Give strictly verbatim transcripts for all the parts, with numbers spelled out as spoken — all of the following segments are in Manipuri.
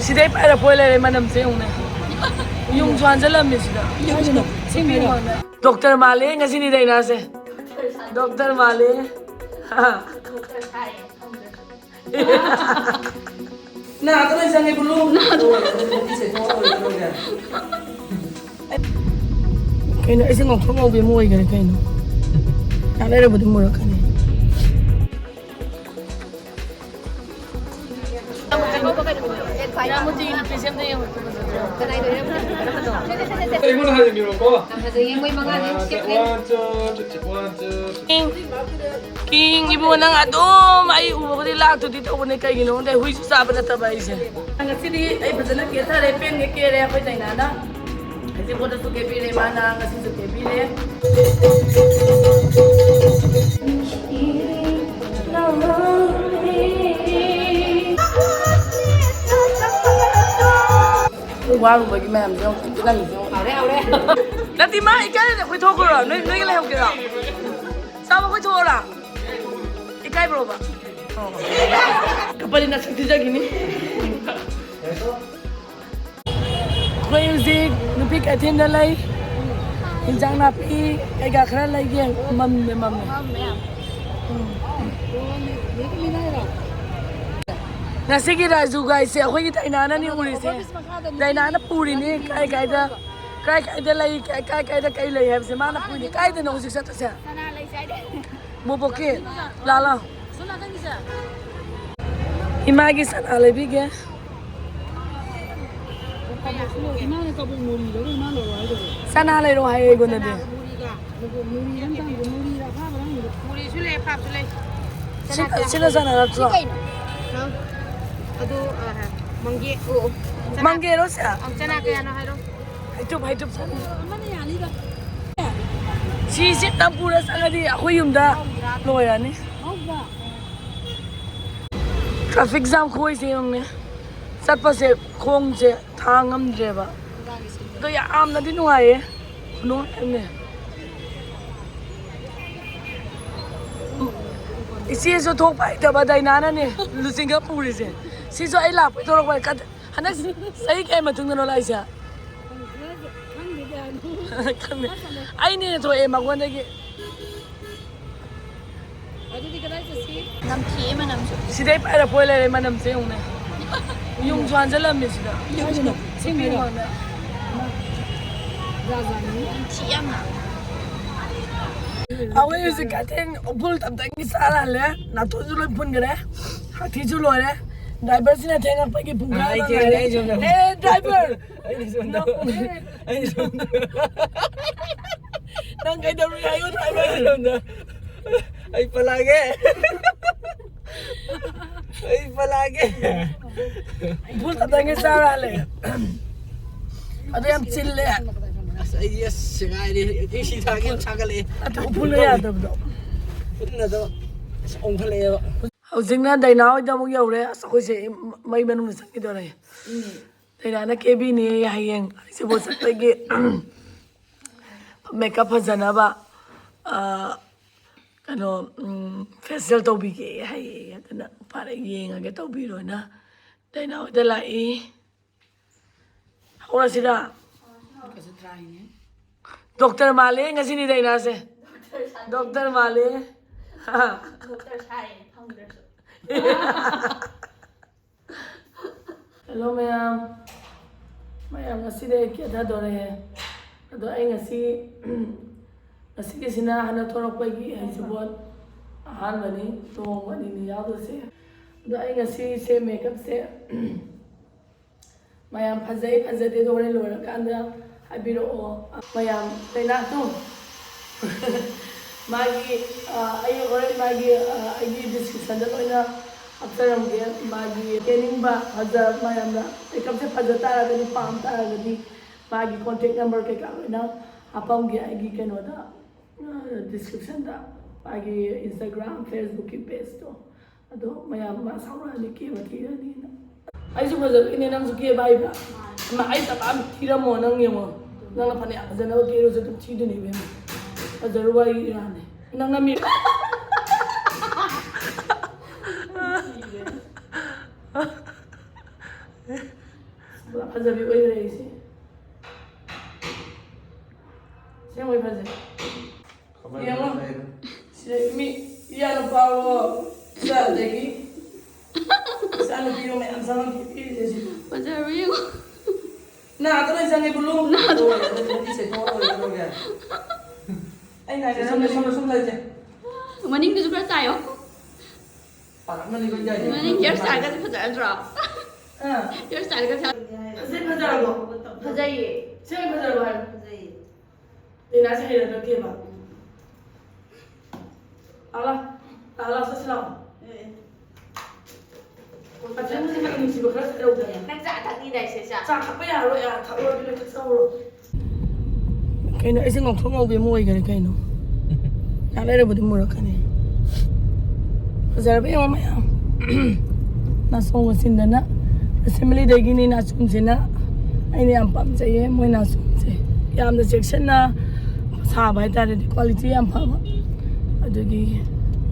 ꯁꯤꯗꯩ ꯄꯥꯏꯔꯛꯄ ꯑꯣꯏ ꯂꯩꯔꯦ ꯃꯅꯝꯁꯦ ꯌꯦꯡꯉꯨꯅꯦ꯫ ꯌꯨꯡꯁꯨ ꯍꯥꯟꯖꯜꯂꯝꯃꯦ ꯁꯤꯗ꯫ ꯗꯣꯛꯇꯔ ꯃꯥꯜꯂꯦ ꯉꯁꯤꯅꯤ ꯗꯥꯏꯅꯥꯁꯦ꯫ ꯗꯣꯛꯇꯔ ꯃꯥꯜꯂꯦ꯫ ꯅꯥꯗ ꯂꯣꯏ ꯆꯪꯉꯦ ꯕꯨꯂꯨ꯫ ꯀꯩꯅꯣ ꯑꯩꯁꯦ ꯉꯧꯊꯣꯛ ꯉꯧꯕꯤ ꯑꯃ ꯑꯣꯏꯈ꯭ꯔꯦ ꯀꯩꯅꯣ꯫ ꯉꯥꯛ ꯂꯩꯔꯕꯨꯗꯤ ꯃꯨꯔꯛꯀꯅꯤ꯫ ꯑꯩꯉꯣꯟꯗ ꯍꯥꯟꯅ ꯌꯦꯡꯕꯤꯔꯣꯀꯣ꯫ ꯐꯖꯩꯌꯦ, ꯃꯣꯏ ꯃꯉꯥꯅꯦ꯫ One, two, three, one, two, three. ꯀꯤꯡ ꯏꯕꯨꯡꯉꯣ, ꯅꯪ ꯑꯗꯨꯝ ꯑꯩ ꯎꯕ ꯈꯨꯗꯤꯡ ꯂꯥꯛꯇꯨꯗꯤ ꯇꯧꯕꯅꯦ, ꯀꯩꯒꯤꯅꯣ ꯈꯪꯗꯦ, ꯍꯨꯏꯁꯨ ꯆꯥꯕ ꯅꯠꯇꯕ ꯑꯩꯁꯦ꯫ ꯉꯁꯤꯗꯤ ꯑꯩ ꯐꯖꯅ ꯀꯦꯊꯔꯦ, ꯄꯦꯟꯒꯦ ꯀꯦꯔꯦ ꯑꯩꯈꯣꯏ ꯗꯥꯏꯅꯥꯅ꯫ ꯍꯩꯖꯤꯡꯄꯣꯠꯇꯁꯨ ꯀꯦꯕꯤꯔꯦ ꯃꯥꯅ, ꯉꯁꯤꯁꯨ ꯀꯦꯕꯤꯔꯦ꯫ ꯋꯥꯔꯨꯕꯒꯤ ꯃꯌꯥꯝꯁꯦ ꯌꯦꯡꯉꯣ, ꯈꯪꯖꯤꯜꯂꯝꯃꯤꯁꯦ ꯌꯦꯡꯉꯣ꯫ ꯍꯥꯎꯔꯦ, ꯍꯥꯎꯔꯦ꯫ ꯅꯠꯇꯦ, ꯃꯥ ꯏꯀꯥꯏꯔꯗꯤ ꯑꯩꯈꯣꯏ ꯊꯣꯛꯈ꯭ꯔꯣ? ꯅꯣꯏ, ꯅꯣꯏꯒꯤ ꯂꯩꯍꯧꯒꯦꯔꯣ? ꯆꯥꯕ ꯑꯩꯈꯣꯏ ꯊꯣꯛꯑꯣꯔꯥ? ꯏꯀꯥꯏꯕ꯭ꯔꯣꯕ? ꯀꯞꯄꯗꯤ ꯅꯁꯛ ꯊꯤꯖꯈꯤꯅꯤ꯫ ꯑꯩꯈꯣꯏ ꯍꯧꯖꯤꯛ ꯅꯨꯄꯤ ꯀꯩꯊꯦꯜꯗ ꯂꯩ꯫ ꯏꯟꯖꯥꯡ ꯅꯥꯄꯤ ꯀꯩꯀꯥ ꯈꯔ ꯂꯩꯒꯦ꯫ ꯃꯝꯃꯦ, ꯃꯝꯃꯦ꯫ ꯎꯝ꯫ ꯉꯁꯤꯒꯤ ꯔꯥꯖꯨ ꯒꯥꯏꯁꯦ ꯑꯩꯈꯣꯏꯒꯤ ꯗꯥꯏꯅꯥꯅꯅꯤ ꯎꯔꯤꯁꯦ꯫ ꯗꯥꯏꯅꯥꯅ ꯄꯨꯔꯤꯅꯤ ꯀꯥꯏ ꯀꯥꯏꯗ, ꯀꯥꯏ ꯀꯥꯏꯗ ꯂꯩ, ꯀꯥꯏ ꯀꯥꯏ ꯀꯥꯏꯗ ꯀꯩ ꯂꯩ ꯍꯥꯏꯕꯁꯦ ꯃꯥꯅ ꯄꯨꯔꯤꯅꯤ꯫ ꯀꯥꯏꯗꯅꯣ ꯍꯧꯖꯤꯛ ꯆꯠꯇꯣꯏꯁꯦ? ꯕꯣꯕꯣꯛꯀꯤ꯫ ꯂꯥ ꯂꯥ꯫ ꯏꯃꯥꯒꯤ ꯁꯅꯥ ꯂꯩꯕꯤꯒꯦ꯫ ꯏꯃꯥꯅ ꯀꯕꯣꯛ ꯃꯣꯔꯤꯗꯣ ꯏꯃꯥ ꯂꯧꯔꯣ ꯍꯥꯏꯗꯨꯕꯨ꯫ ꯁꯅꯥ ꯂꯩꯔꯣ ꯍꯥꯏꯌꯦ ꯑꯩꯉꯣꯟꯗꯗꯤ꯫ ꯃꯣꯔꯤꯒ꯫ ꯀꯕꯣꯛ ꯃꯣꯔꯤ ꯑꯃꯇꯪꯗꯣ, ꯃꯣꯔꯤꯗ ꯑꯐꯕ ꯅꯪꯒꯤꯗꯣ꯫ ꯃꯣꯔꯤꯁꯨ ꯂꯩ, ꯑꯐꯕꯁꯨ ꯂꯩ꯫ ꯁꯤ-, ꯁꯤꯅ ꯁꯅꯥ ꯅꯠꯇ꯭ꯔꯣ? ꯁꯤ ꯀꯩꯅꯣ? ꯍꯥ? ꯑꯗꯨ, ꯑ, ꯃꯪꯒꯦ-, ꯑꯣ, ꯑꯣ꯫ ꯆꯅꯥ-, ꯃꯪꯒꯦꯔꯣ ꯁꯦ? ꯑꯪ, ꯆꯅꯥ ꯀꯌꯥꯅꯣ ꯍꯥꯏꯔꯣ꯫ ꯍꯩꯇꯨꯞ, ꯍꯩꯇꯨꯞ ꯆꯅꯥ꯫ ꯑꯃꯅ ꯌꯥꯅꯤꯗ꯫ ꯁꯤꯁꯦ ꯇꯝꯄꯨꯔ ꯆꯪꯉꯗꯤ ꯑꯩꯈꯣꯏ ꯌꯨꯝꯗ ꯂꯣꯏꯔꯅꯤ꯫ ꯍꯧꯕ꯭ꯔꯥ? Traffic jam ꯈꯨꯑꯣꯏꯁꯦ ꯌꯦꯡꯉꯨꯅꯦ꯫ ꯆꯠꯄꯁꯦ ꯈꯣꯡꯁꯦ ꯊꯥꯡ ꯉꯝꯗ꯭ꯔꯦꯕ꯫ ꯑꯗꯣ ꯌꯥꯝꯅꯗꯤ ꯅꯨꯡꯉꯥꯏꯌꯦ꯫ ꯈꯨꯅꯨꯡꯉꯥꯏ ꯑꯃꯅꯦ꯫ ꯏꯆꯦꯁꯨ ꯊꯣꯛꯄ ꯍꯩꯇꯕ ꯗꯥꯏꯅꯥꯅꯅꯦ ꯂꯨꯆꯤꯡꯉ ꯄꯨꯔꯤꯁꯦ꯫ ꯁꯤꯁꯨ ꯑꯩ ꯂꯥꯛꯄꯩ ꯊꯣꯛꯂꯛꯄꯅꯦ꯫ ꯀꯠ-, ꯍꯟꯗꯛ ꯆꯍꯤ ꯀꯌꯥ ꯃꯇꯨꯡꯗꯅꯣ ꯂꯥꯛꯏꯁꯦ? ꯈꯪꯗꯦ꯫ ꯑꯩꯅ ꯍꯦꯟꯅ ꯊꯣꯛꯑꯦ ꯃꯉꯣꯟꯗꯒꯤ꯫ ꯑꯗꯨꯗꯤ ꯀꯗꯥꯏ ꯆꯠꯁꯤ? ꯅꯝꯊꯤꯌꯦ ꯃꯅꯝꯁꯨ꯫ ꯁꯤꯗꯩ ꯄꯥꯏꯔꯛꯄ ꯑꯣꯏ ꯂꯩꯔꯦ ꯃꯅꯝꯁꯦ ꯌꯦꯡꯉꯨꯅꯦ꯫ ꯌꯨꯡꯁꯨ ꯍꯥꯟꯖꯜꯂꯝꯃꯦ ꯁꯤꯗ꯫ ꯌꯨꯡꯁꯨ꯫ ꯁꯤ ꯌꯨꯡ ꯃꯥꯡꯅ꯫ ꯖꯥꯠ ꯖꯥꯠꯅꯤ꯫ ꯅꯝꯊꯤ ꯌꯥꯝꯅ꯫ ꯑꯩꯈꯣꯏ ꯍꯧꯖꯤꯛ ꯀꯩꯊꯦꯜ ꯎꯐꯨꯜ ꯇꯞꯇꯪꯒꯤ ꯆꯥꯔ ꯍꯜꯂꯦ꯫ ꯅꯥꯇꯣꯟꯁꯨ ꯂꯣꯏ ꯐꯨꯟꯈ꯭ꯔꯦ꯫ ꯍꯥꯊꯤꯁꯨ ꯂꯣꯏꯔꯦ꯫ ꯗ꯭ꯔꯥꯏꯚꯔꯁꯤꯅ ꯊꯦꯡꯉꯛꯄꯒꯤ ꯄꯨꯡꯈꯥꯏ ꯑꯃ ꯉꯥꯏꯔꯦ꯫ ꯑꯩ ꯁꯣꯝꯗ꯫ ꯑꯦ, ꯗ꯭ꯔꯥꯏꯚꯔ! ꯑꯩꯅ ꯁꯣꯝꯗ꯫ ꯅꯣ꯫ ꯑꯩꯅ ꯁꯣꯝꯗ꯫ ꯅꯪ ꯀꯩꯗꯧꯔꯤ ꯍꯥꯏꯌꯣ, ꯗ꯭ꯔꯥꯏꯚꯔ? ꯑꯩꯅ ꯁꯣꯝꯗ꯫ ꯑꯩ ꯄꯂꯥꯒꯦ꯫ ꯑꯩ ꯄꯂꯥꯒꯦ꯫ ꯎꯐꯨꯜ ꯇꯞꯇꯪꯒꯤ ꯆꯥꯔ ꯍꯜꯂꯦ꯫ ꯑꯗꯨ ꯌꯥꯝ ꯆꯤꯜꯂꯦ꯫ ꯑꯁ, ꯑꯩꯗꯤ ꯑꯁ ꯉꯥꯏꯔꯦ꯫ ꯑꯩ ꯁꯤ ꯊꯥꯒꯦ ꯌꯥꯝ ꯁꯥꯒꯠꯂꯛꯑꯦ꯫ ꯑꯗꯨ ꯎꯐꯨꯜꯅ ꯌꯥꯗꯕꯗꯣ꯫ ꯎꯐꯨꯜꯅ ꯑꯗꯣ ꯑꯁ ꯑꯣꯟꯈꯠꯂꯛꯑꯦꯕ꯫ ꯍꯧꯖꯤꯛꯅ ꯗꯥꯏꯅꯥ ꯍꯣꯏꯗ ꯑꯃꯨꯛ ꯌꯧꯔꯦ꯫ ꯑꯁ, ꯑꯩꯈꯣꯏꯁꯦ ꯃꯩ ꯃꯅꯨꯡꯗ ꯆꯪꯈꯤꯗꯧꯔꯦ꯫ ꯎꯝ꯫ ꯗꯥꯏꯅꯥꯅ ꯀꯦꯕꯤꯅꯦ ꯍꯌꯦꯡ ꯍꯩꯖꯤꯡꯄꯣꯠ ꯆꯠꯄꯒꯤ꯫ ꯃꯦꯀꯞ ꯐꯖꯅꯕ, ꯑ, ꯀꯩꯅꯣ, ꯎꯝ, ꯐꯦꯁꯤꯌꯦꯜ ꯇꯧꯕꯤꯒꯦ ꯍꯥꯏꯌꯦ꯫ ꯑꯗꯨꯅ ꯐꯔꯦ, ꯌꯦꯡꯉꯒꯦ, ꯇꯧꯕꯤꯔꯣꯅ ꯗꯥꯏꯅꯥ ꯍꯣꯏꯗ ꯂꯥꯛꯏ꯫ ꯍꯧꯔꯁꯤꯔꯥ? ꯗꯣꯛꯇꯔ ꯃꯥꯜꯂꯦ ꯉꯁꯤꯅꯤ ꯗꯥꯏꯅꯥꯁꯦ꯫ ꯗꯣꯛꯇꯔ ꯃꯥꯜꯂꯦ꯫ ꯗꯣꯛꯇꯔ ꯁꯥꯏ ꯐꯪꯗ꯭ꯔꯁꯨ꯫ ꯍꯦꯜꯂꯣ ꯃꯌꯥꯝ꯫ ꯃꯌꯥꯝ, ꯉꯁꯤꯗꯤ ꯑꯩ ꯀꯦꯊꯗꯣꯔꯦ꯫ ꯑꯗꯣ ꯑꯩ ꯉꯁꯤ, ꯉꯁꯤꯒꯤꯁꯤꯅ ꯍꯟꯗꯛ ꯊꯣꯛꯂꯛꯄꯒꯤ ꯍꯩꯖꯤꯡꯄꯣꯠ ꯑꯍꯥꯟꯕꯅꯤ, ꯂꯨꯍꯣꯡꯕ ꯑꯅꯤꯅꯤ ꯌꯥꯎꯗꯣꯏꯁꯦ꯫ ꯑꯗꯣ ꯑꯩ ꯉꯁꯤꯁꯦ ꯃꯦꯀꯞꯁꯦ ꯃꯌꯥꯝ ꯐꯖꯩ ꯐꯖꯗꯦꯗꯣ ꯍꯣꯔꯦꯟ ꯂꯣꯏꯔꯀꯥꯟꯗ ꯍꯥꯏꯕꯤꯔꯛꯑꯣ꯫ ꯃꯌꯥꯝ ꯀꯩꯅꯥꯇꯣ꯫ ꯃꯥꯒꯤ, ꯑ, ꯑꯩ ꯍꯣꯔꯦꯟ ꯃꯥꯒꯤ, ꯑ, ꯑꯩꯒꯤ ꯗꯤꯁꯀ꯭ꯔꯤꯞꯁꯟꯗ ꯂꯣꯏꯅ ꯍꯥꯞꯆꯔꯝꯒꯦ꯫ ꯃꯥꯒꯤ ꯀꯦꯅꯤꯡꯕ ꯐꯖ ꯃꯌꯥꯝꯅ ꯃꯦꯀꯞꯁꯦ ꯐꯖ ꯇꯥꯔꯒꯗꯤ, ꯄꯥꯝ ꯇꯥꯔꯒꯗꯤ ꯃꯥꯒꯤ ꯀꯣꯟꯇꯦꯛ ꯅꯝꯕꯔ ꯀꯩꯀꯥ ꯂꯣꯏꯅ ꯍꯥꯞꯄꯝꯒꯦ ꯑꯩꯒꯤ ꯀꯩꯅꯣꯗ, ꯑ, ꯗꯤꯁꯀ꯭ꯔꯤꯞꯁꯟꯗ꯫ ꯃꯥꯒꯤ ꯏꯟꯁꯇꯥꯒ꯭ꯔꯥꯝ, ꯐꯦꯁꯕꯨꯛꯀꯤ ꯄꯦꯖꯇꯣ꯫ ꯑꯗꯣ ꯃꯌꯥꯝ ꯃꯥ ꯁꯥꯎꯔꯛꯑꯅꯤ, ꯀꯦꯕ ꯊꯤꯔꯅꯤꯅ꯫ ꯑꯩꯁꯨ ꯐꯖꯗꯣꯏꯅꯦ, ꯅꯪꯁꯨ ꯀꯦꯕ ꯍꯩꯕ꯭ꯔꯥ? ꯏꯃꯥ, ꯑꯩ ꯇꯞ ꯊꯤꯔꯝꯃꯣ, ꯅꯪ ꯌꯦꯡꯉꯣ꯫ ꯅꯪꯅ ꯐꯅꯌꯥꯝ ꯐꯖꯅꯕ ꯀꯦꯔꯁꯨ ꯑꯗꯨꯝ ꯊꯤꯗꯣꯏꯅꯦ ꯏꯕꯦꯝꯃ꯫ ꯐꯖꯔꯨꯕ ꯑꯩꯒꯤ ꯏꯔꯥꯅꯦ꯫ ꯅꯪꯅ ꯃꯤ ꯄꯨꯔꯥ ꯐꯖꯕꯤ ꯑꯣꯏꯈ꯭ꯔꯦ ꯑꯩꯁꯦ꯫ ꯑꯁꯦꯡꯕꯩ ꯐꯖꯩ꯫ ꯀꯃꯥꯏꯅ ꯌꯦꯡꯉꯣ꯫ ꯐꯖꯩꯅꯣ? ꯁꯤꯗ ꯃꯤ ꯏꯌꯥ ꯅꯨꯄꯥꯋꯣ, ꯏꯆꯥ ꯑꯗꯒꯤ ꯏꯆꯥ ꯅꯨꯄꯤꯋꯣ ꯃꯌꯥꯝ ꯆꯪꯉꯛꯈꯤ ꯄꯤꯔꯤꯁꯦ ꯁꯤ꯫ ꯐꯖꯔꯕ ꯌꯦꯡꯉꯣ꯫ ꯅꯥꯗ ꯂꯣꯏ ꯆꯪꯉꯦ ꯕꯨꯂꯨ꯫ ꯅꯥꯗ꯫ ꯂꯣꯏꯔꯦ, ꯑꯗꯨꯗꯤ ꯁꯦ ꯊꯣꯛꯑ ꯂꯣꯏꯔꯦ ꯀꯩꯗꯧꯔꯒꯦ? ꯑꯩꯅ ꯍꯥꯏꯁꯦ ꯁꯣꯝꯗ, ꯁꯣꯝꯗ, ꯁꯣꯝꯗ ꯂꯩꯁꯦ꯫ ꯃꯅꯤꯡꯗꯨꯁꯨ ꯈꯔ ꯇꯥꯏꯌꯣ꯫ ꯄꯥꯈꯠꯃꯟꯂꯤꯀꯣ ꯏꯀꯥꯏꯁꯦ꯫ ꯃꯅꯤꯡ hair style ꯒꯁꯦ ꯐꯖꯔꯗ꯭ꯔꯣ? ꯑꯥ꯫ Hair style ꯒꯁꯦ꯫ ꯐꯖꯩ, ꯐꯖꯔꯕꯣ? ꯐꯖꯩꯌꯦ꯫ ꯁꯤ ꯑꯣꯏꯅ ꯐꯖꯔꯕꯣ ꯍꯥꯏꯔꯣ? ꯐꯖꯩꯌꯦ꯫ ꯗꯥꯏꯅꯥꯁꯦ ꯍꯩꯅꯗ꯭ꯔꯛꯇꯦꯕ꯫ ꯑꯂꯥ, ꯑꯂꯥ, ꯆꯠꯁꯤ ꯂꯥꯛꯑꯣ꯫ ꯑꯦ, ꯑꯦ꯫ ꯐꯖꯅ ꯅꯨꯡꯁꯤꯕ ꯈꯔ ꯁꯥꯔꯛꯎꯗꯅ꯫ ꯅꯪ ꯆꯥ ꯊꯛꯅꯤꯗꯥꯏ ꯁꯦ, ꯆꯥ? ꯆꯥ ꯊꯛꯄ ꯌꯥꯔꯣꯏ, ꯑꯥ, ꯊꯛꯎꯔꯣ, ꯑꯗꯨꯅ ꯊꯛꯆꯧꯔꯣ꯫ ꯀꯩꯅꯣ, ꯑꯩꯁꯦ ꯉꯧꯊꯣꯛ ꯉꯧꯕꯤ ꯑꯃ ꯑꯣꯏꯈꯔꯦ ꯀꯩꯅꯣ꯫ ꯉꯥꯏꯍꯥꯛ ꯂꯩꯔꯕꯨꯗꯤ ꯃꯨꯔꯛꯀꯅꯤ꯫ ꯐꯖꯔꯕ ꯌꯦꯡꯉꯣ ꯃꯌꯥꯝ꯫ ꯅꯥꯆꯣꯝꯒ ꯆꯤꯟꯗꯅ assembly ꯗꯒꯤꯅꯤ ꯅꯥꯆꯣꯝꯁꯤꯅ꯫ ꯑꯩꯅ ꯌꯥꯝ ꯄꯥꯝꯖꯩꯌꯦ ꯃꯣꯏ ꯅꯥꯆꯣꯝꯁꯦ꯫ ꯌꯥꯝꯅ ꯆꯦꯛꯁꯤꯟꯅ ꯁꯥꯕ ꯍꯥꯏꯇꯥꯔꯦ, quality ꯌꯥꯝ ꯐꯕ꯫ ꯑꯗꯨꯒꯤ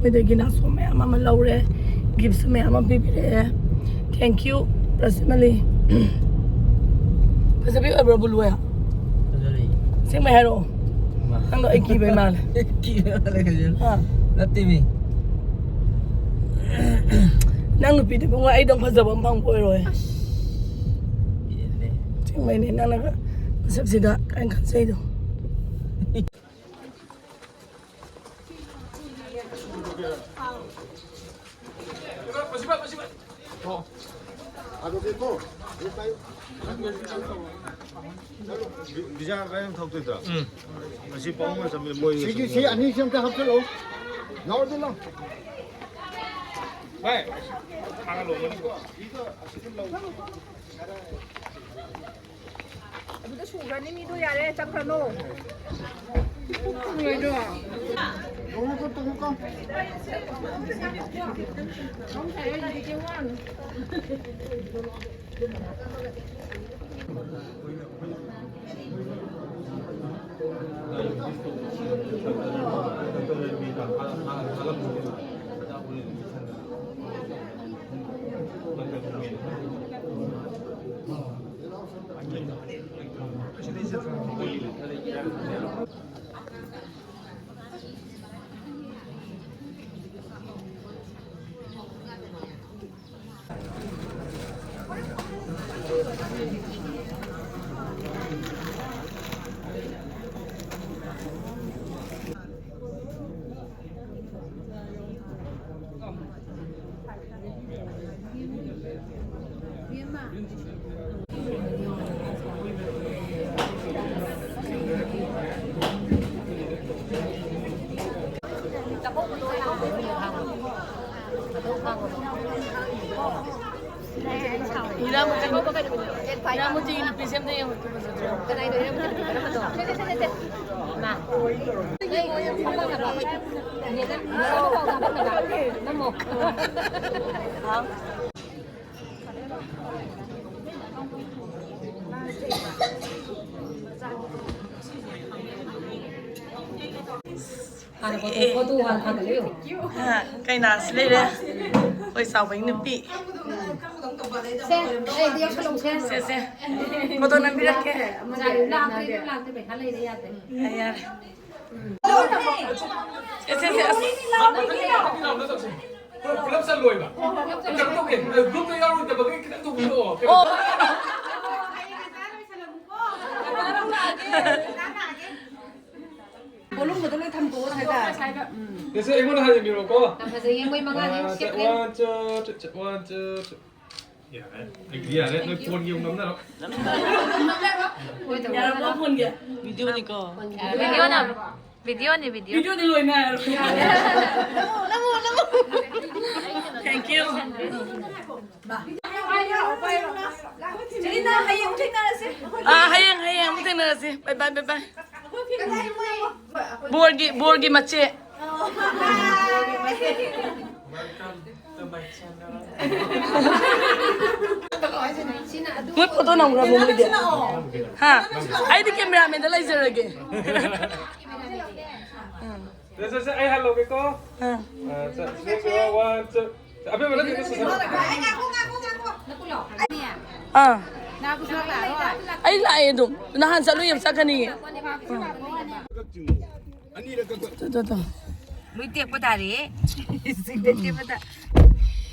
ꯃꯣꯏꯗꯒꯤ ꯅꯥꯆꯣꯝ ꯃꯌꯥꯝ ꯑꯃ ꯂꯧꯔꯦ, gift ꯁꯨ ꯃꯌꯥꯝ ꯑꯃ ꯄꯤꯕꯤꯔꯛꯑꯦ꯫ Thank you, personally꯫ ꯐꯖꯕꯤ ꯑꯣꯏꯕ꯭ꯔꯥ, ꯕꯨꯂꯨ? ꯐꯖꯔꯤ꯫ ꯑꯁꯦꯡꯕꯩ ꯍꯥꯏꯔꯛꯑꯣ꯫ ꯃꯥ꯫ ꯅꯪꯗꯣ ꯑꯩ ꯀꯤꯕꯩ ꯃꯥꯜꯂꯦ꯫ ꯀꯤꯕꯩ ꯃꯥꯜꯂꯦ ꯀꯩꯁꯨ꯫ ꯍꯥ? ꯅꯠꯇꯦꯃꯤ꯫ ꯅꯪ ꯅꯨꯄꯤꯗꯨ ꯏꯕꯨꯡꯉꯣ ꯑꯩꯗꯧ ꯐꯖꯕ ꯑꯃ ꯐꯪꯕ ꯑꯣꯏꯔꯣꯏ꯫ ꯑꯁ꯫ ꯄꯦꯜꯂꯦ꯫ ꯑꯁꯦꯡꯕꯩꯅꯦ, ꯅꯪꯅꯒ ꯃꯁꯛꯁꯤꯒ ꯀꯥꯏꯅ ꯈꯟꯖꯩꯗꯣ꯫ ꯕꯤꯖꯥ ꯀꯔꯝ ꯊꯧꯗꯣꯏꯗꯣ? ꯎꯝ꯫ ꯑꯁꯤ ꯄꯥꯎ ꯑꯃ ꯆꯪꯉꯦ, ꯃꯣꯏ ꯁꯤꯒꯤ, ꯁꯤ ꯑꯅꯤꯁꯤ ꯑꯝꯇ ꯍꯥꯞꯆꯤꯜꯂꯛꯑꯣ꯫ ꯂꯥꯎꯗꯤ ꯂꯥꯎ꯫ ꯚꯥꯏ, ꯊꯥꯒꯠꯂꯣ, ꯃꯅꯤꯡꯗꯣ꯫ ꯑꯗꯨꯗ ꯁꯨꯈ꯭ꯔꯅꯤ ꯃꯤꯗꯣ, ꯌꯥꯔꯦ, ꯆꯠꯈ꯭ꯔꯅꯣ꯫ ꯁꯨꯔꯣꯏꯗ꯭ꯔꯣ? ꯇꯣꯡꯉꯨꯀꯣ, ꯇꯣꯡꯉꯨꯀꯣ꯫ ꯏꯔꯥꯃꯨꯖꯤꯟ, ꯏꯔꯥꯃꯨꯖꯤꯟꯒꯤ ꯅꯨꯄꯤꯁꯦ ꯑꯝꯇ ꯌꯦꯡꯉꯨ, ꯐꯖꯗ꯭ꯔꯣ? ꯀꯅꯥꯏꯗꯣ ꯏꯔꯥꯃꯨꯖꯤꯟ ꯅꯨꯄꯤ? ꯀꯔꯝꯕꯗꯣ? ꯁꯦ, ꯁꯦ, ꯁꯦ, ꯁꯦ, ꯁꯦ꯫ ꯃꯥ꯫ ꯅꯪ ꯏꯔꯥꯃꯨꯖꯤꯟ ꯅꯨꯄꯤ ꯀꯔꯝꯕꯗꯣ? ꯅꯝꯃꯣ꯫ ꯍꯥꯎ꯫ ꯍꯥꯟꯅ ꯐꯣꯇꯣ, ꯑꯦ꯫ ꯐꯣꯇꯣ ꯍꯥꯟꯅ ꯊꯥꯒꯠꯂꯨ꯫ ꯍꯥ, ꯀꯩꯅꯥꯁꯤ ꯂꯩꯔꯦ꯫ ꯑꯩꯈꯣꯏ ꯆꯥꯎꯕꯒꯤ ꯅꯨꯄꯤ꯫ ꯁꯦ, ꯑꯩꯗꯤ ꯌꯥꯎꯁꯜꯂꯛꯎꯁꯦ꯫ ꯁꯦ, ꯁꯦ꯫ ꯐꯣꯇꯣ ꯅꯝꯕꯤꯔꯛꯀꯦ꯫ ꯂꯥꯛꯇ꯭ꯔꯦ, ꯂꯥꯛꯇ꯭ꯔꯦ, ꯄꯩꯁꯥ ꯂꯩꯔꯦ, ꯌꯥꯗ꯭ꯔꯦ꯫ ꯌꯥꯔꯦ, ꯌꯥꯔꯦ꯫ ꯁꯦ, ꯁꯦ, ꯁꯦ, ꯑꯁ꯫ ꯄꯨꯂꯞ ꯆꯠꯂꯣꯏꯕ꯫ ꯀꯩꯅꯣ ꯇꯧꯒꯦ, ꯒ꯭ꯔꯨꯞꯇ ꯌꯥꯎꯔꯣꯏꯗꯕꯒꯤ ꯈꯤꯇꯪ ꯊꯣꯛꯄꯤꯔꯛꯑꯣ꯫ ꯑꯣ꯫ ꯄꯣꯂꯨꯝꯒꯗꯣ ꯂꯣꯏ ꯊꯝꯗꯣꯛꯑꯣ ꯁ꯭ꯋꯥꯏꯗ꯫ ꯎꯝ꯫ ꯁꯦ, ꯁꯦ, ꯑꯩꯉꯣꯟꯗ ꯍꯥꯟꯅ ꯌꯦꯡꯕꯤꯔꯣꯀꯣ꯫ ꯌꯥꯝ ꯐꯖꯩꯌꯦ, ꯃꯣꯏ ꯃꯉꯥꯅꯤ ꯑꯥ, ꯁꯦꯠꯂꯦ꯫ One, two, three, one, two, three. ꯌꯥꯔꯦ, ꯑꯩ ꯌꯥꯔꯦ, ꯅꯣꯏ ꯐꯣꯟꯒꯤ ꯑꯃꯨꯛ ꯅꯝꯅꯔꯣ꯫ ꯌꯥꯔꯕꯣ ꯐꯣꯟꯒꯤ? ꯚꯤꯗꯤꯑꯣꯅꯤꯀꯣ꯫ ꯚꯤꯗꯤꯑꯣꯅ, ꯚꯤꯗꯤꯑꯣꯅꯤ, ꯚꯤꯗꯤꯑꯣ꯫ ꯚꯤꯗꯤꯑꯣꯗꯤ ꯂꯣꯏꯅꯔꯣ꯫ ꯅꯝꯃꯣ, ꯅꯝꯃꯣ, ꯅꯝꯃꯣ꯫ Thank you. ꯆꯦꯔꯤꯅ ꯍꯌꯦꯡ ꯑꯃꯨꯛ ꯊꯦꯡꯅꯔꯁꯤ꯫ ꯑꯥ, ꯍꯌꯦꯡ, ꯍꯌꯦꯡ ꯑꯃꯨꯛ ꯊꯦꯡꯅꯔꯁꯤ꯫ Bye, bye, bye, bye. ꯕꯣꯔꯒꯤ, ꯕꯣꯔꯒꯤ ꯃꯆꯦ꯫ ꯃꯣꯏ ꯐꯣꯇꯣ ꯅꯝꯈ꯭ꯔꯕꯣ ꯃꯣꯏꯗꯤ? ꯍꯥ? ꯑꯩꯗꯤ ꯀꯦꯃꯦꯔꯥꯃꯦꯟꯗ ꯂꯩꯖꯔꯒꯦ꯫ ꯁꯦ, ꯁꯦ, ꯁꯦ, ꯑꯩ ꯍꯜꯂꯧꯒꯦꯀꯣ꯫ ꯑꯥ꯫ ꯑꯥ, ꯁꯦ, ꯁꯦ, ꯁꯦ, one, two. ꯑꯕꯦꯝꯃ, ꯅꯪ ꯀꯩꯅꯣ ꯁꯦ, ꯁꯦ꯫ ꯑꯥ꯫ ꯑꯩ ꯂꯥꯛꯑꯦ ꯑꯗꯨꯝ꯫ ꯅꯍꯥꯟ ꯆꯠꯂꯨꯏ ꯌꯥꯝ ꯆꯠꯀꯅꯤꯌꯦ꯫ ꯇꯣ, ꯇꯣ, ꯇꯣ꯫ ꯂꯣꯏ ꯇꯦꯛꯄ ꯇꯥꯔꯦ꯫ ꯁꯤꯡꯗ ꯇꯦꯛꯄ ꯇꯥ-,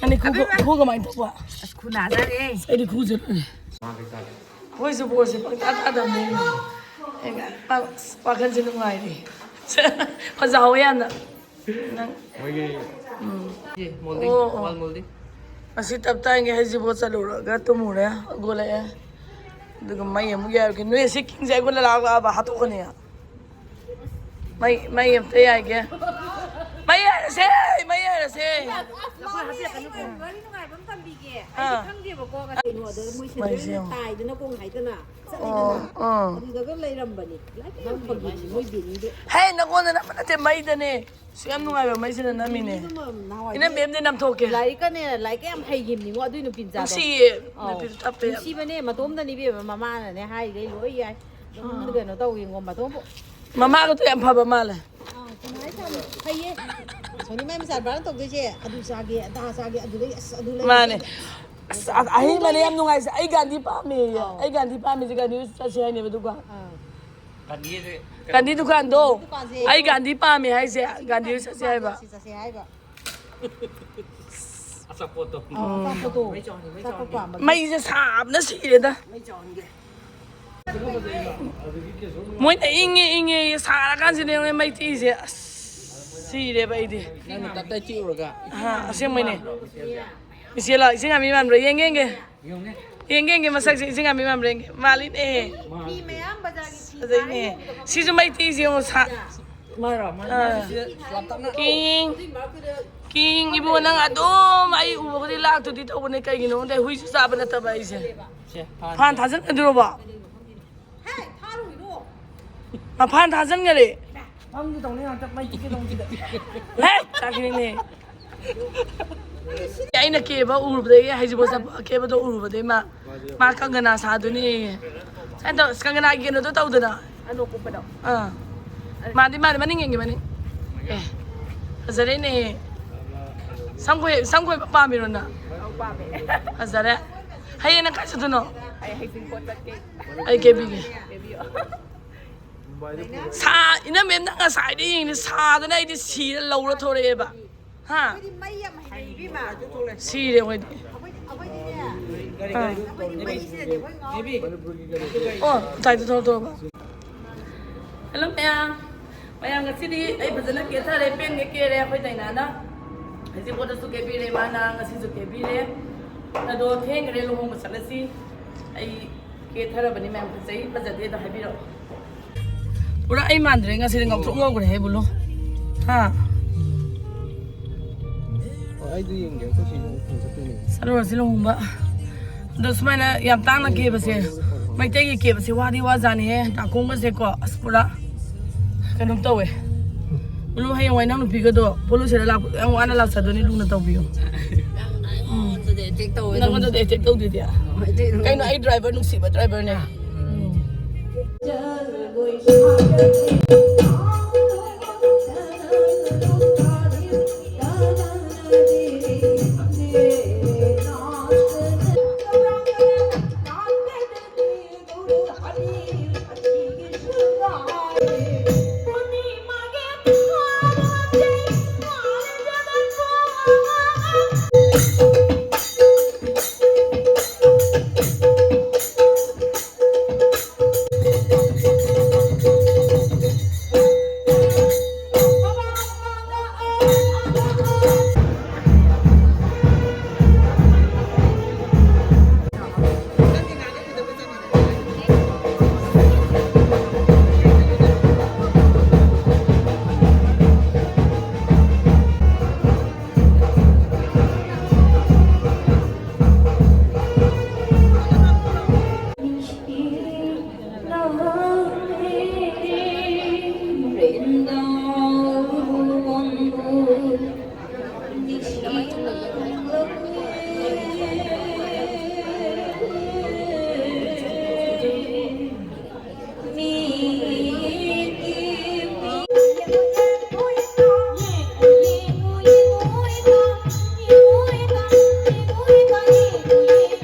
ꯑꯅꯤ ꯈꯨ-, ꯑꯕꯦꯝꯃ꯫ ꯈꯨ ꯀꯃꯥꯏꯅ ꯇꯧꯕ? ꯑꯁ, ꯈꯨ ꯅꯥꯖꯥꯠꯅꯦ꯫ ꯑꯩꯗꯤ ꯈꯨꯁꯦ ꯂꯣꯏꯔꯦ꯫ ꯑꯩꯈꯣꯏꯁꯨ ꯕꯣꯜꯁꯦ ꯄꯪꯇꯥ ꯇꯥꯗꯕꯅꯦ꯫ ꯑꯩꯅ ꯄꯥ-, ꯋꯥꯈꯜꯁꯦ ꯅꯨꯡꯉꯥꯏꯔꯤ꯫ ꯐꯖꯍꯧꯋꯦ ꯌꯥꯝꯅ꯫ ꯅꯪ ꯃꯣꯏꯒꯤ ꯎꯝ꯫ ꯁꯤ ꯃꯣꯜꯗꯤꯡ, ꯑꯣ, ꯑꯣ꯫ ꯋꯥꯜ ꯃꯣꯜꯗꯤꯡ꯫ ꯉꯁꯤ ꯇꯞ ꯇꯥꯏꯉꯩ ꯍꯩꯖꯤꯡꯄꯣꯠ ꯆꯠꯂꯨꯔꯒ ꯇꯨꯝꯃꯨꯔꯦ, ꯍꯧꯒꯠꯂꯛꯑꯦ꯫ ꯑꯗꯨꯒ ꯃꯩ ꯑꯃꯨꯛ ꯌꯥꯏꯔꯨꯒꯦ꯫ ꯅꯣꯏ ꯑꯁꯤ ꯀꯤꯡꯖꯥꯏꯒꯨꯟꯗ ꯂꯥꯛꯑꯒ ꯍꯥꯠꯇꯣꯛꯀꯅꯤ꯫ ꯃꯩ, ꯃꯩ ꯑꯝꯇ ꯌꯥꯏꯒꯦ꯫ ꯃꯩ ꯌꯥꯏꯔꯁꯦ, ꯃꯩ ꯌꯥꯏꯔꯁꯦ꯫ ꯑꯩ ꯋꯥꯔꯤ ꯅꯨꯡꯉꯥꯏꯕ ꯑꯃ ꯇꯝꯕꯤꯒꯦ꯫ ꯑꯩꯗꯤ ꯑꯥ꯫ ꯈꯪꯗꯦꯕꯀꯣ꯫ ꯀꯩꯅꯣꯗ ꯃꯣꯏ ꯃꯩꯁꯦ ꯁꯦꯟꯗ꯭ꯔꯦꯜꯅ ꯌꯦꯡꯉꯣ꯫ ꯇꯥꯏꯗꯅ ꯀꯣꯡ ꯍꯥꯏꯗꯅ꯫ ꯑꯣ, ꯆꯠꯂꯤꯗꯅ꯫ ꯑꯥ꯫ ꯑꯗꯨꯗꯒ ꯂꯩꯔꯝꯕꯅꯤ꯫ ꯂꯥꯏꯔꯤꯛ ꯌꯥꯝ ꯐꯪꯕꯅꯤ ꯃꯣꯏ ꯕꯦꯅꯤꯗꯣ꯫ ꯍꯦ, ꯅꯪꯉꯣꯟꯗ ꯅꯝꯕ ꯅꯠꯇꯦ, ꯃꯩꯗꯅꯦ꯫ ꯁꯤ ꯌꯥꯝ ꯅꯨꯡꯉꯥꯏꯕ ꯃꯩꯁꯤꯅ ꯅꯝꯃꯤꯅꯦ꯫ ꯕꯦꯅꯤꯗꯨꯃ ꯅꯍꯥꯟꯋꯥꯏ ꯏꯅꯝꯃꯦꯝꯗꯤ ꯅꯝꯊꯣꯛꯀꯦ꯫ ꯂꯥꯏꯔꯤꯛꯀꯅꯦ, ꯂꯥꯏꯔꯤꯛꯀ ꯌꯥꯝ ꯍꯩꯈꯤꯕꯅꯤ ꯉꯣ ꯑꯗꯨꯏ ꯅꯨꯄꯤ ꯃꯆꯥꯗꯣ꯫ ꯅꯨꯡꯁꯤꯌꯦ, ꯑꯧ꯫ ꯅꯨꯄꯤꯗꯣ ꯇꯞꯄꯦ ꯌꯥꯝ꯫ ꯅꯨꯡꯁꯤꯕꯅꯦ, ꯃꯇꯣꯝꯗꯅꯤ ꯏꯕꯦꯝꯃ, ꯃꯃꯥꯅꯅꯦ ꯍꯥꯏꯔꯤꯈꯩ ꯂꯣꯏ ꯌꯥꯏ꯫ ꯑꯗꯨꯝ ꯑꯥ꯫ ꯀꯩꯅꯣ ꯇꯧꯋꯤ ꯉꯣ, ꯃꯇꯣꯝꯕꯨ꯫ ꯃꯃꯥꯒꯗꯣ ꯌꯥꯝ ꯐꯕ ꯃꯥꯜꯂꯦ꯫ ꯑꯥ, ꯀꯃꯥꯏ ꯇꯧꯅꯤ? ꯐꯩꯌꯦ꯫ ꯁꯣꯅꯤ ꯃꯥꯏ ꯃꯆꯥ ꯅꯨꯄꯥꯅ ꯇꯧꯗꯣꯏꯁꯦ, ꯑꯗꯨ ꯆꯥꯒꯦ, ꯑꯗꯥ ꯆꯥꯒꯦ, ꯑꯗꯨ ꯂꯩ, ꯑꯁ, ꯑꯗꯨ ꯂꯩ꯫ ꯃꯥꯅꯦ꯫ ꯑꯁ, ꯑ-, ꯑꯍꯤꯡ ꯃꯅꯦ ꯌꯥꯝ ꯅꯨꯡꯉꯥꯏꯖꯦ꯫ ꯑꯩ ꯒꯥꯟꯙꯤ ꯄꯥꯝꯃꯦꯌꯦ꯫ ꯑꯥꯎ꯫ ꯑꯩ ꯒꯥꯟꯙꯤ ꯄꯥꯝꯃꯤꯁꯦ ꯒꯥꯟꯙꯤ ꯆꯠꯁꯦ ꯍꯥꯏꯅꯦꯕ, ꯑꯗꯨꯒ꯫ ꯑꯥ꯫ ꯒꯥꯟꯙꯤꯁꯦ ꯒꯥꯟꯙꯤ ꯗꯨꯀꯥꯟꯗꯣ꯫ ꯗꯨꯀꯥꯟꯁꯦ꯫ ꯑꯩ ꯒꯥꯟꯙꯤ ꯄꯥꯝꯃꯦ ꯍꯥꯏꯁꯦ, ꯒꯥꯟꯙꯤ ꯆꯠꯁꯦ ꯍꯥꯏꯕ꯫ ꯁꯤ ꯆꯠꯁꯦ ꯍꯥꯏꯕ꯫ ꯑꯆꯥꯄꯣꯠꯇꯣ꯫ ꯑꯥ, ꯑꯆꯥꯄꯣꯠꯇꯣ꯫ ꯃꯩ ꯆꯥꯎꯍꯟꯒꯦ, ꯃꯩ ꯑꯆꯥꯄꯣꯠ ꯆꯥꯎꯍꯟꯒꯦ꯫ ꯄꯥꯝꯕꯒꯤ꯫ ꯃꯩꯁꯦ ꯁꯥꯕꯅ ꯁꯤꯔꯦꯗ꯫ ꯃꯩ ꯆꯥꯎꯍꯟꯒꯦ꯫ ꯃꯣꯏꯅ ꯏꯪꯉꯦ, ꯏꯪꯉꯦ, ꯁꯥꯔꯀꯥꯟꯁꯤꯗ ꯌꯦꯡꯉꯨꯅꯦ ꯃꯩ ꯇꯤꯛꯏꯁꯦ꯫ ꯑꯁ, ꯁꯤꯔꯦꯕ ꯑꯩꯗꯤ꯫ ꯅꯪꯅ ꯇꯞ ꯇꯥꯏ ꯆꯤꯛꯎꯔꯒ꯫ ꯑꯍꯥ, ꯑꯁꯦꯡꯕꯩꯅꯦ꯫ ꯏꯆꯦ ꯂꯥꯛꯑꯣ, ꯏꯆꯦ ꯉꯥꯃꯤ ꯃꯥꯟꯕ꯭ꯔꯥ? ꯌꯦꯡꯒꯦ, ꯌꯦꯡꯒꯦ꯫ ꯌꯦꯡꯉꯨꯅꯦ꯫ ꯌꯦꯡꯒꯦ, ꯌꯦꯡꯒꯦ, ꯃꯁꯛꯁꯦ ꯏꯆꯦ ꯉꯥꯃꯤ ꯃꯥꯟꯕ꯭ꯔꯥ ꯌꯦꯡꯒꯦ꯫ ꯃꯥꯜꯂꯤꯅꯦ꯫ ꯃꯤ ꯃꯌꯥꯝ ꯕꯖꯥꯔꯒꯤ ꯐꯤ ꯐꯖꯩꯅꯦ꯫ ꯁꯥꯔ ꯌꯣꯟꯕꯗꯣ ꯁꯤꯁꯨ ꯃꯩ ꯇꯤꯛꯏꯁꯦ ꯌꯦꯡꯉꯣ, ꯁꯥ-, ꯃꯥꯔꯣ? ꯃꯥ-, ꯑꯥ꯫ ꯃꯥꯁꯦ ꯁꯤꯗ ꯂꯥꯞꯇꯛꯅ꯫ ꯀꯤꯡ꯫ ꯀꯤꯡ ꯏꯕꯨꯡꯉꯣ, ꯅꯪ ꯑꯗꯨꯝ ꯑꯩ ꯎꯕ ꯈꯨꯗꯤꯡ ꯂꯥꯛꯇꯨꯗꯤ ꯇꯧꯕꯅꯦ, ꯀꯩꯒꯤꯅꯣ ꯈꯪꯗꯦ, ꯍꯨꯏꯁꯨ ꯆꯥꯕ ꯅꯠꯇꯕ ꯑꯩꯁꯦ꯫ ꯁꯦ, ꯐꯥꯟ꯫ ꯐꯥꯟ ꯊꯥꯖꯤꯟꯒꯗꯣꯔꯕꯣ? ꯍꯦ, ꯐꯥꯔꯨꯏꯅꯣ꯫ ꯃꯐꯥꯟ ꯊꯥꯖꯤꯟꯈꯔꯦ꯫ ꯐꯝꯒꯦ ꯇꯧꯅꯤ ꯉꯥꯛꯇ, ꯃꯩ ꯇꯤꯛꯀꯦ ꯇꯧꯅꯤ ꯁꯤꯗ꯫ ꯍꯦ, ꯆꯥꯈꯤꯅꯤꯅꯦ꯫ ꯑꯩꯅ ꯀꯦꯕ ꯎꯔꯨꯕꯗꯒꯤ, ꯍꯩꯖꯤꯡꯄꯣꯠ ꯆꯠꯄ ꯀꯦꯕꯗꯣ ꯎꯔꯨꯕꯗꯒꯤ ꯃꯥ, ꯃꯥ ꯀꯪꯒꯅꯥ ꯁꯥꯗꯣꯏꯅꯦꯌꯦ꯫ ꯁꯨꯃꯥꯏꯅ ꯇꯧ, ꯑꯁ, ꯀꯪꯒꯅꯥꯒꯤ ꯀꯩꯅꯣꯗꯣ ꯇꯧꯗꯅ꯫ ꯑꯅꯣꯛ ꯎꯞꯄꯗꯣ꯫ ꯑꯥ꯫ ꯃꯥꯗꯤ, ꯃꯥꯗꯤ ꯃꯅꯤꯡ ꯌꯦꯡꯒꯦ, ꯃꯅꯤꯡ꯫ ꯑꯦ, ꯐꯖꯔꯦꯅꯦ꯫ ꯁꯝ ꯈꯣꯏ-, ꯁꯝ ꯈꯣꯏꯕ ꯄꯥꯝꯃꯤꯔꯣ ꯅꯪ? ꯑꯧ, ꯄꯥꯝꯃꯦ꯫ ꯐꯖꯔꯦ꯫ ꯍꯌꯦꯡ ꯅꯪ ꯀꯥꯏ ꯆꯠꯇꯣꯏꯅꯣ? ꯑꯩ ꯍꯩꯖꯤꯡꯄꯣꯠ ꯆꯠꯀꯦ꯫ ꯑꯩ ꯀꯦꯕꯤꯒꯦ꯫ ꯀꯦꯕꯤꯌꯣ꯫ ꯁꯥ-, ꯏꯅꯝꯃꯦꯝ, ꯅꯪ ꯉꯁꯥꯏꯗꯩ ꯌꯦꯡꯉꯤꯅꯦ, ꯁꯥꯗꯅ ꯑꯩꯗꯤ ꯁꯤꯔ ꯂꯧꯔ ꯊꯣꯔꯛꯑꯦꯕ꯫ ꯍꯥ? ꯑꯩꯈꯣꯏꯗꯤ ꯃꯩ ꯌꯥꯝ ꯍꯩꯅꯩ, ꯏꯕꯦꯝꯃ꯫ ꯁꯤꯔꯦ ꯑꯩꯈꯣꯏꯗꯤ꯫ ꯑꯩꯈꯣꯏꯗꯤ, ꯑꯩꯈꯣꯏꯗꯤꯅꯦ, ꯑꯥ꯫ ꯑꯣ, ꯉꯁꯥꯏꯗꯣ ꯊꯣꯛꯂꯛꯇꯣꯔꯕ꯫ ꯍꯜꯂꯣ ꯃꯌꯥꯝ, ꯃꯌꯥꯝ ꯉꯁꯤꯗꯤ ꯑꯩ ꯐꯖꯅ ꯀꯦꯊꯔꯦ, ꯄꯦꯟꯒꯩ ꯀꯦꯔꯦ ꯑꯩꯈꯣꯏ ꯗꯥꯏꯅꯥꯅ꯫ ꯍꯧꯖꯤꯛ ꯄꯣꯠꯇꯁꯨ ꯀꯦꯕꯤꯔꯦ, ꯃꯥꯅ ꯉꯁꯤꯁꯨ ꯀꯦꯕꯤꯔꯦ꯫ ꯑꯗꯣ ꯊꯦꯡꯈ꯭ꯔꯦ, ꯂꯨꯍꯣꯡꯕ ꯆꯠꯂꯁꯤ꯫ ꯑꯩ ꯀꯦꯊꯔꯕꯅꯤ ꯃꯌꯥꯝ, ꯐꯖꯩ ꯐꯖꯗꯦꯗꯣ ꯍꯥꯏꯕꯤꯔꯛꯑꯣ꯫ ꯄꯨꯔꯥ ꯑꯩ ꯃꯥꯟꯗ꯭ꯔꯦ ꯉꯁꯤꯗꯤ, ꯉꯧꯊꯣꯛ ꯉꯧꯈ꯭ꯔꯦ ꯍꯦ ꯕꯨꯂꯣ꯫ ꯍꯥ? ꯑꯣ, ꯑꯩꯗꯣ ꯌꯦꯡꯒꯦ, ꯑꯩꯈꯣꯏ ꯁꯤꯗ ꯑꯃꯨꯛ ꯐꯣꯟ ꯆꯠꯇꯣꯏꯅꯦ꯫ ꯆꯠꯂꯨꯔꯁꯤ ꯂꯨꯍꯣꯡꯕ꯫ ꯑꯗꯣ ꯁꯨꯃꯥꯏꯅ ꯌꯥꯝ ꯇꯥꯡꯅ ꯀꯦꯕꯁꯦ, ꯃꯩꯇꯩꯒꯤ ꯀꯦꯕꯁꯦ ꯋꯥꯗꯤ ꯋꯥꯖꯥꯅꯤꯍꯦ꯫ ꯅꯥꯀꯣꯡꯒꯁꯦꯀꯣ ꯑꯁ ꯄꯨꯔꯥ ꯀꯩꯅꯣꯝ ꯇꯧꯋꯦ꯫ ꯕꯨꯂꯣ, ꯍꯌꯦꯡꯋꯥꯏ ꯅꯪ ꯅꯨꯄꯤꯒꯗꯣ ꯄꯣꯠꯂꯨꯁꯤꯔ ꯂꯥꯛꯄꯗ ꯌꯥꯝ ꯋꯥꯅ ꯂꯥꯛꯆꯗꯣꯏꯅꯤ, ꯂꯨꯅ ꯇꯧꯕꯤꯌꯨ꯫ ꯎꯝ꯫ ꯑꯩꯉꯣꯟꯗꯗꯤ ꯑꯦꯇꯦꯛ ꯇꯧꯋꯦ꯫ ꯅꯪꯉꯣꯟꯗꯗꯤ ꯑꯦꯇꯦꯛ ꯇꯧꯗꯦꯗꯤ꯫ ꯃꯩꯇꯩ ꯀꯩꯅꯣ, ꯑꯩ ꯗ꯭ꯔꯥꯏꯚꯔ, ꯅꯨꯡꯁꯤꯕ ꯗ꯭ꯔꯥꯏꯚꯔꯅꯦ꯫ ꯎꯝ꯫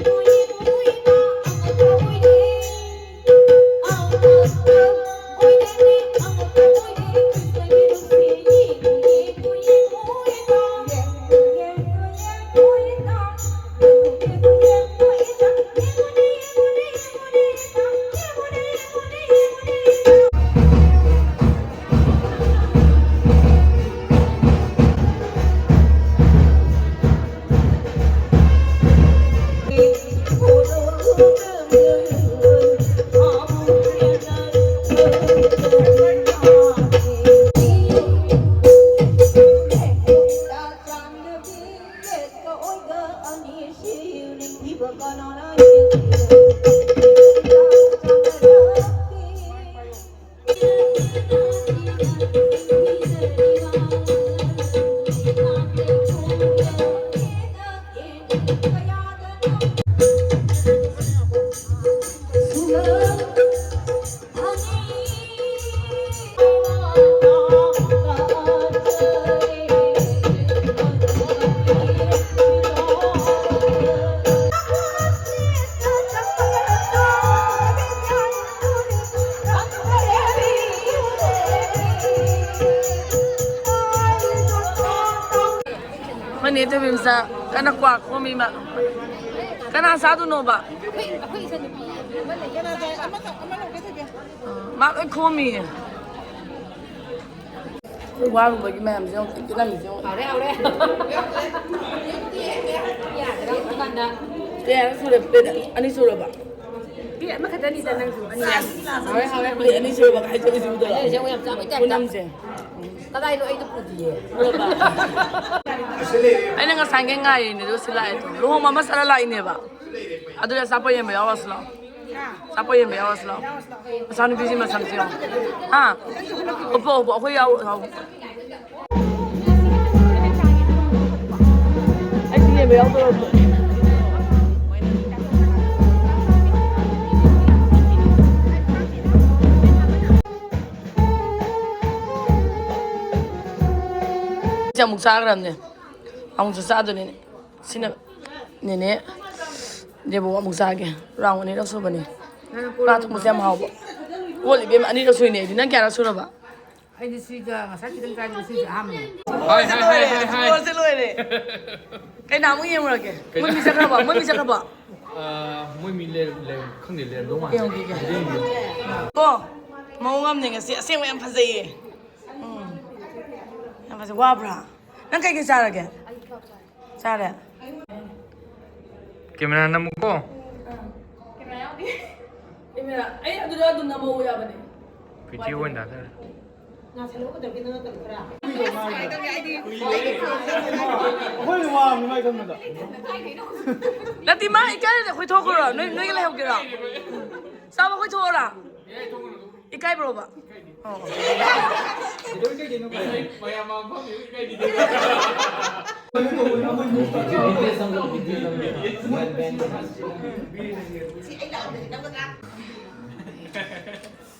ꯃꯅꯦ ꯊꯣꯏꯕꯤꯝꯆꯥ ꯀꯟꯅ ꯀ꯭ꯋꯥꯛ ꯈꯣꯝꯃꯤ ꯃꯥ꯫ ꯀꯅꯥ ꯆꯥꯗꯣꯏꯅꯣꯕ? ꯑꯩꯈꯣꯏ, ꯑꯩꯈꯣꯏ ꯏꯆꯟꯅꯨꯄꯤ ꯑꯃ ꯂꯩ꯫ ꯀꯅꯥꯗ ꯑꯃꯈꯛ, ꯑꯃ ꯂꯧꯒꯦ ꯊꯣꯏꯕꯤ? ꯑ, ꯃꯥ ꯂꯣꯏ ꯈꯣꯝꯃꯤꯌꯦ꯫ ꯋꯥꯔꯨꯕꯒꯤ ꯃꯌꯥꯝꯁꯦ ꯌꯦꯡꯉꯨ, ꯇꯤꯟ ꯇꯤꯜꯂꯝꯃꯤꯁꯦ ꯌꯦꯡꯉꯨ꯫ ꯍꯥꯎꯔꯦ, ꯍꯥꯎꯔꯦ꯫ ꯌꯥꯗ꯭ꯔꯦ, ꯀꯥꯟꯗ꯫ ꯀꯌꯥꯔꯛ ꯁꯨꯔꯦ? ꯄ꯭ꯂꯦꯠ ꯑꯅꯤ ꯁꯨꯔꯕ? ꯄꯤ ꯑꯃꯈꯛꯇꯅꯤꯗ ꯅꯪꯁꯨ꯫ ꯑꯅꯤ꯫ ꯍꯥꯎꯔꯦ, ꯍꯥꯎꯔꯦ꯫ ꯄ꯭ꯂꯦꯠ ꯑꯅꯤ ꯁꯨꯔꯕ ꯍꯥꯏꯖꯕꯁꯤ ꯎꯗ꯭ꯔꯣ? ꯑꯗꯨ ꯌꯥꯝ ꯆꯥꯕꯩ ꯇꯥꯏꯞꯇ꯫ ꯄꯨꯅꯝꯁꯦ꯫ ꯀꯗꯥꯏꯅꯣ ꯑꯩꯗꯣ ꯄꯨꯗꯤꯌꯦ꯫ ꯎꯔꯕ? ꯑꯩꯅ ꯉꯁꯥꯏꯒꯩ ꯉꯥꯏꯔꯤꯅꯦ, ꯑꯗꯨꯒ ꯁꯤ ꯂꯥꯛꯑꯦ꯫ ꯂꯨꯍꯣꯡꯕ ꯑꯃ ꯆꯠꯂ ꯂꯥꯛꯏꯅꯦꯕ꯫ ꯑꯗꯨꯗꯤ ꯑꯆꯥꯄꯣꯠ ꯌꯦꯟꯕ ꯌꯥꯎꯔꯁꯤ ꯂꯥꯛꯑꯣ꯫ ꯑꯆꯥꯄꯣꯠ ꯌꯦꯟꯕ ꯌꯥꯎꯔꯁꯤ ꯂꯥꯛꯑꯣ꯫ ꯃꯆꯥꯅꯨꯄꯤꯁꯤ ꯃꯁꯛꯁꯦ ꯌꯦꯡꯉꯣ꯫ ꯍꯥ? ꯎꯞꯄꯣ, ꯎꯞꯄꯣ, ꯑꯩꯈꯣꯏ ꯌꯥꯎ-, ꯌꯥꯎ-, ꯑꯩꯁꯨ ꯌꯦꯡꯕ ꯌꯥꯎꯗꯧꯔꯕꯅꯦ꯫ ꯁꯤ ꯑꯃꯨꯛ ꯆꯥꯈ꯭ꯔꯕꯅꯦ꯫ ꯑꯃꯨꯛꯁꯨ ꯆꯥꯗꯣꯏꯅꯤꯅꯦ꯫ ꯁꯤꯅ ꯅꯦꯅꯦ ꯗꯦꯕꯣꯛ ꯑꯃꯨꯛ ꯆꯥꯒꯦ꯫ ꯔꯥꯎꯟ ꯑꯅꯤꯔꯛ ꯁꯨꯕꯅꯤ꯫ ꯉꯥ ꯊꯣꯡꯕꯁꯦ ꯌꯥꯝ ꯍꯥꯎꯕ꯫ ꯀꯣꯜ ꯏꯕꯦꯝꯃ ꯑꯅꯤꯔꯛ ꯁꯨꯏꯅꯦ ꯑꯩꯗꯤ꯫ ꯅꯪ ꯀꯌꯥꯔꯛ ꯁꯨꯔꯕ? ꯑꯩꯗꯤ ꯁꯤꯒ ꯉꯁꯥꯏ ꯈꯤꯇꯪ ꯆꯥꯏꯗꯣ ꯁꯤꯁꯦ ꯑꯍꯥꯟꯕꯅꯦ꯫ ꯍꯥꯏ, ꯍꯥꯏ, ꯍꯥꯏ, ꯍꯥꯏ, ꯍꯥꯏ꯫ ꯒꯣꯜꯁꯦ ꯂꯣꯏꯔꯦ꯫ ꯀꯩꯅꯣ ꯑꯃꯨꯛ ꯌꯦꯡꯉꯨꯔꯒꯦ꯫ ꯀꯩꯅꯣ? ꯃꯣꯏ ꯃꯤ ꯆꯠꯈ꯭ꯔꯕ? ꯃꯣꯏ ꯃꯤ ꯆꯠꯈ꯭ꯔꯕ? ꯑ, ꯃꯣꯏ ꯃꯤ ꯂꯩꯔ-, ꯂꯩꯔ-, ꯈꯪꯗꯦ, ꯂꯩꯔꯝꯗꯧ ꯃꯥꯟꯗꯦ꯫ ꯌꯦꯡꯉꯨꯈꯤꯒꯦ꯫ ꯌꯦꯡꯉꯨꯈꯤꯒꯦ꯫ ꯀꯣ, ꯃꯑꯣꯡ ꯑꯃꯅꯦ ꯉꯁꯤ꯫ ꯑꯁꯦꯡꯕ ꯌꯥꯝ ꯐꯖꯩꯌꯦ꯫ ꯎꯝ꯫ ꯌꯥꯝ ꯐꯖꯩ꯫ ꯋꯥꯕ꯭ꯔꯥ? ꯅꯪ ꯀꯩꯀꯩ ꯆꯥꯔꯒꯦ? ꯆꯥꯔꯦ꯫ ꯀꯦꯃꯦꯔꯥ ꯅꯝꯃꯨꯀꯣ꯫ ꯀꯦꯃꯦꯔꯥ, ꯑꯩ ꯑꯗꯨꯗ ꯑꯗꯨꯝ ꯅꯝꯍꯧ ꯌꯥꯕꯅꯦ꯫ ꯚꯤꯗꯤꯑꯣ ꯑꯣꯏꯅ ꯊꯥꯗꯔꯦ꯫ ꯑꯩꯈꯣꯏꯅ ꯋꯥꯡꯉꯤ ꯃꯥꯏ ꯈꯟꯕꯗ꯫ ꯅꯠꯇꯦ, ꯃꯥ ꯏꯀꯥꯏꯔꯗꯤ ꯑꯩꯈꯣꯏ ꯊꯣꯛꯈ꯭ꯔꯣ? ꯅꯣꯏ, ꯅꯣꯏꯒ ꯂꯩꯍꯧꯒꯦꯔꯣ? ꯆꯥꯕ ꯑꯩꯈꯣꯏ ꯊꯣꯛꯑꯣꯔꯥ? ꯏꯀꯥꯏꯕ꯭ꯔꯣꯕ? ꯑꯣ꯫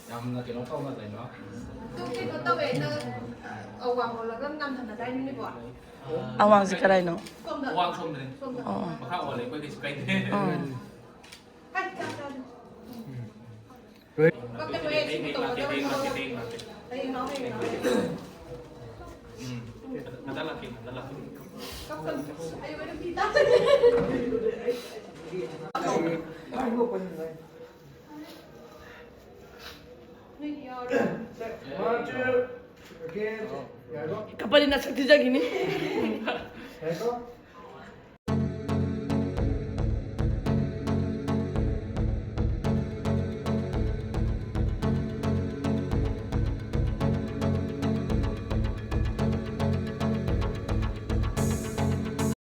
ꯌꯥꯝꯅ ꯀꯩꯅꯣ ꯇꯧꯅ ꯂꯩꯅꯣ꯫ ꯑꯗꯨ ꯀꯩꯅꯣ ꯇꯧꯋꯦ, ꯅꯪ ꯑꯋꯥꯡ ꯑꯣꯜꯂꯒ ꯅꯝꯊꯅꯗꯥꯏꯅꯦ ꯅꯣꯏꯕꯣ? ꯑꯋꯥꯡꯁꯦ ꯀꯗꯥꯏꯅꯣ? ꯁꯣꯝꯗ꯫ ꯑꯋꯥꯡ ꯁꯣꯝꯗꯅꯦ꯫ ꯑꯣ, ꯑꯣ꯫ ꯃꯈꯥ ꯑꯣꯜꯂꯦ, ꯑꯩꯈꯣꯏ ꯀꯩꯁꯨ ꯀꯥꯏꯗꯦ꯫ ꯑꯣ꯫ ꯍꯥꯏ, ꯆꯥꯛ ꯆꯥꯗꯦ꯫ ꯀꯛꯀꯅꯨꯍꯦ, ꯁꯤꯕꯨ ꯇꯧꯒꯗꯕ ꯊꯕꯛ ꯅꯠꯇꯦ꯫ ꯍꯌꯦꯡ ꯂꯥꯛꯑꯣ, ꯍꯌꯦꯡ ꯂꯥꯛꯑꯣ꯫ ꯎꯝ꯫ ꯉꯟꯇꯥ ꯂꯥꯛꯀꯦ, ꯉꯟꯇꯥ ꯂꯥꯛꯀꯦ꯫ ꯀꯛꯀꯅꯨ꯫ ꯑꯩ ꯑꯣꯏꯅ ꯄꯤ ꯇꯥꯔꯒꯦ꯫ ꯀꯞꯄꯗꯤ ꯅꯁꯛ ꯊꯤꯖꯈꯤꯅꯤ꯫